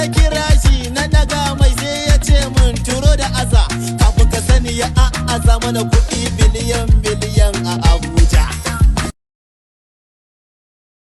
Na kira shi, na daga mai, sai ya ce mun turo da aza. Kafin ka sani ya a'aza mana kuɗi biliyan.